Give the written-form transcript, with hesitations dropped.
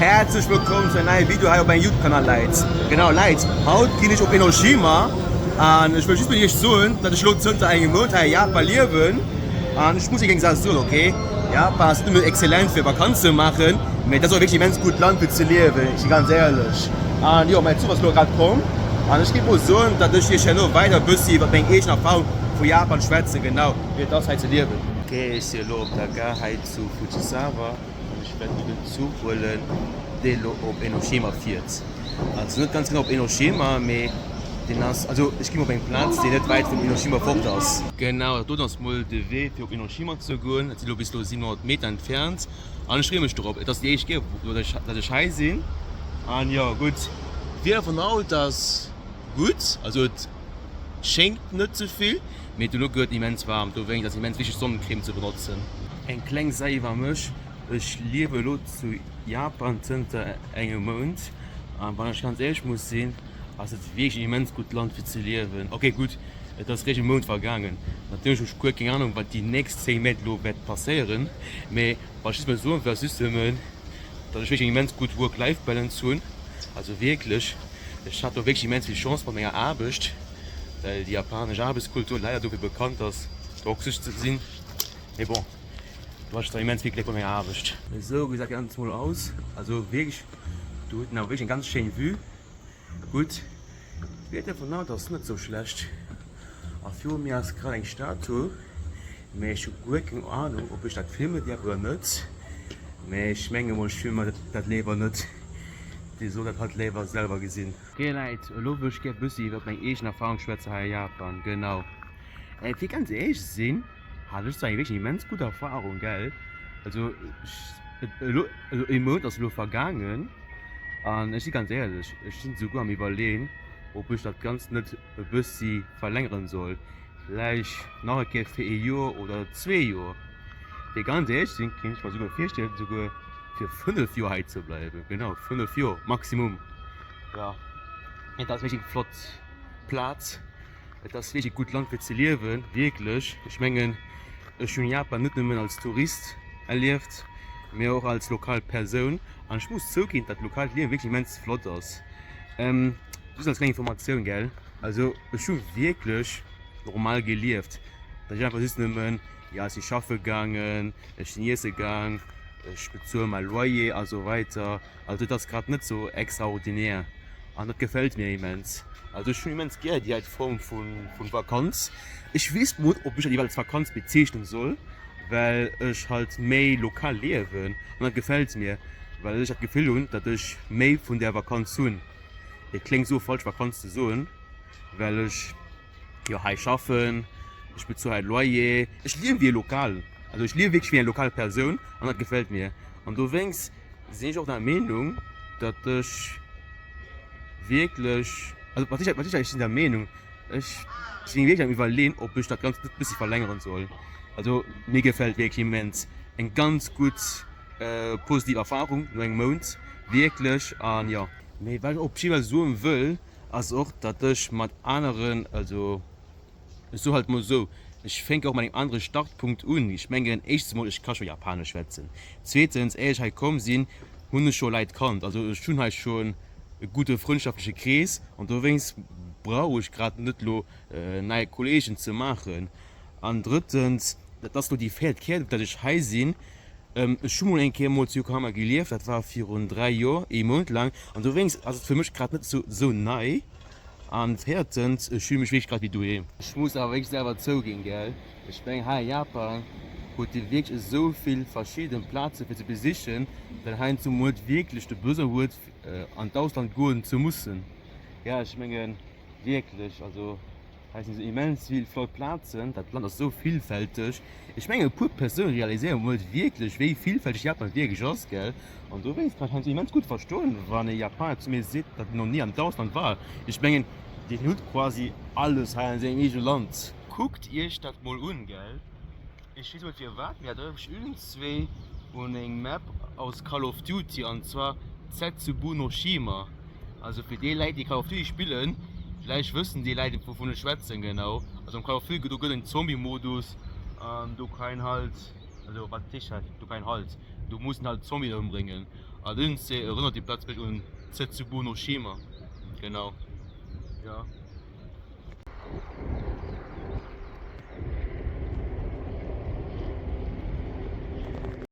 Häerzlech wëllkomm zu engem neie Video hei op mengem Youtube Kanal Läit. Genau Läit, haut ginn ech op Enoshima an ech wëll just mat iech soen, datt ech elo zënter engem Mount hei a Japan liewen an ech muss iech eng Saach soen, ok? Japan ass net nëmmen excellent fir Vakanz ze maachen, mee et ass och wierklech immens gutt Land fir ze liewen, ech si ganz éierlech. An jo, mäin Zuch ass elo grad komm an ech géif mol soen, datt ech iech herno weider e bëssi iwwer meng eegen Erfahrung vu Japan schwätzen, genau wéi et ass hei ze liewen. Ok, ech si elo op der Gare hei zu Fujisawa. An ech wäert elo den Zuch huelen, dee elo op Enoshima fiert. Also net ganz genau op Enoshima, mee deen ass, also ech gi mol op eng Plaz, déi net wäit vun Enoshima fort ass. Genau, dat doten ass mol de Wee fir op Enoshima ze goen. Dat si elo bis elo 700 Meter entfernt an ech freeë mech dorop. Et ass déi éischt Kéier, wou ech, dat ech hei sinn. An jo, gutt, d'Wieder vun haut ass gutt, also et schéngt net ze vill, mee dono gëtt et immens waarm, dowéinst ass et immens wichteg Sonnencreme ze benotzen. Eng kleng Saach iwwer mech, Ech liewe elo zu Japan zënter engem Mount an wann ech ganz éierlech muss sinn, ass et wierklech en immens gutt Land fir ze liewen. Ok gutt, et ass réischt e Mount vergaangen, natierlech hunn ech guer keng Anung wat déi nächst 10 Méint elo wäert passéieren, mee wat ech just wëll soen ass just nëmmen, datt ech wierklech eng immens gutt Work-Life-Balance hunn, also wierklech, ech hat do wierklech immens vill Chance mat menger Aarbecht, well déi japanesch Aarbechtskultur leider dofir bekannt ass toxesch ze sinn. Mee bon, do hat ech zwar immens vill Gléck bei menger Aarbecht. Esou gesäit dat Ganzt mol aus. Also wierklech, do huet een awer wierklech eng ganz schéin Vue. Gutt, d'Wieder vun haut ass net sou schlecht. A viru mir ass grad eng Statue, mee ech hu guer keng Ahnung, ob ech dat filme däerf oder net. Mee ech menge mol, ech filme dat léiwer net. Dir sollt dat halt léiwer selwer gesinn. Ok Leit, elo wëll ech gär bëssi iwwert meng eegen Erfahrung schwätzen hei a Japan. Genau, fir ganz éierlech ze sinn, hat ech zwar eng wierklech immens gutt Erfahrung, gell. Also elo, also ee Mount ass elo vergaangen an ech si ganz éierlech, ech sinn souguer am iwwerleeën, ob ech dat Ganzt net e bëssi verlängeren soll, vläicht nach e Kéier fir ee Joer oder zwee Joer. Fir ganz éierlech ze sinn, kéint ech mer souguer virstellen, souguer fir 5 Joer hei ze bleiwen, genau 5 Joer maximum. Jo, et ass wierklech eng flott Plaz, et ass wierklech e gutt Land fir ze liewen, wierklech. Ech mengen, ech hunn Japan net nëmmen als Tourist erlieft, mee och als lokal Persoun an ech muss zouginn, datt d'lokalt Liewen wierklech immens flott ass. Just als kleng Informatioun, gell, also ech hu wierklech normal gelieft, dat ech einfach just nëmmen, jo, ech si schaffe gaangen, ech sinn iesse gaang, ech bezuele mäi Loyer a sou weider. Also et ass grad net sou extraordinär an dat gefält mir immens. Also ech hunn immens gär déi hei Form vun Vakanz. Ech weess mol net ob ech dat iwwerhaapt als Vakanz bezeechnen soll, well ech halt méi lokal liewen an dat gefält mir, well ech dat Gefill hunn, datt ech méi vun där Vakanz hunn. Et kléngt sou falsch Vakanz ze soen, well ech jo hei schaffen, ech bezuel hei Loyer, ech liewen wéi e Lokalen, also ech liewe wierklech wéi eng lokal Persoun an dat gefält mir an dowéinst sinn ech och der Meenung, datt ech wierklech, also wat ech, wat ech, ech sinn der Meenung, ech sinn wierklech am Iwwerleeën, ob ech dat Ganzt net e bëssi verlängeren soll. Also mir gefält wierklech immens, eng ganz gutt positiv Erfarung no engem Mount, wierklech an jo. Mee wat ech op jidde Fall soen wëll, ass och, datt ech mat aneren, also Ech soe halt mol esou, ech fänke och mat engem anere Startpunkt un. Ech mengen, éischtens emol, ech ka scho Japanesch schwätzen. Zweetens, éier ech hei komm sinn, hunn ech scho Leit kannt. Also ech hunn hei schonn e gudde frëndschaftleche Krees an dowéinst brauch ech grad net elo nei Kolleegen ze maachen. An drëttens, dat ass elo déi véiert Kéier, datt ech hei sinn. Ech hu mol eng Kéier mol zu Yokohama gelieft, dat war virun 3 Joer, ee Mount laang. An dowéinst ass et fir mech grad net esou nei. An véiertens, ech fillen mech wierklech grad wéi doheem. Ech muss awer wierklech selwer zouginn, gell, ech mengen hei a Japan huet dir wierklech esou vill verschidden Plazen fir ze besichen, dat een heiansdo mol net wierklech de Besoin huet an d'Ausland goen ze mussen. Jo, ech mengen wierklech, also hei sinn esou immens vill flott Plazen, dat Land ass esou villfälteg. Ech mengen e puer Persoune realiséieren mol net wierklech wéi villfälteg Japan wierklech ass, gell. An dowéinst kann ech heiansdo immens gutt verstoen, wann e Japaner zu mir seet, datt en nach ni am d'Ausland war. Ech mengen, deen huet quasi alles hei an sengem eegene Land. Kuckt iech dat mol un, gell? Ech weess net firwat, mee dat erënnert mech iergendzwéi un eng Map aus Call of Duty, an zwar Zetsubou no Shima. Also fir déi Läit, déi Call of Duty spillen, vläicht wëssen déi Läit, wouvun ech schwätzen. Genau, also am Call of Duty, do gëtt en Zombie-Modus an do kann een halt, also wat heescht dat, do kann een halt, do muss een halt Zombien ëmbréngen. An iergendzwéi erënnert déi Plaz mech un Zetsubou no Shima. Genau. Jo.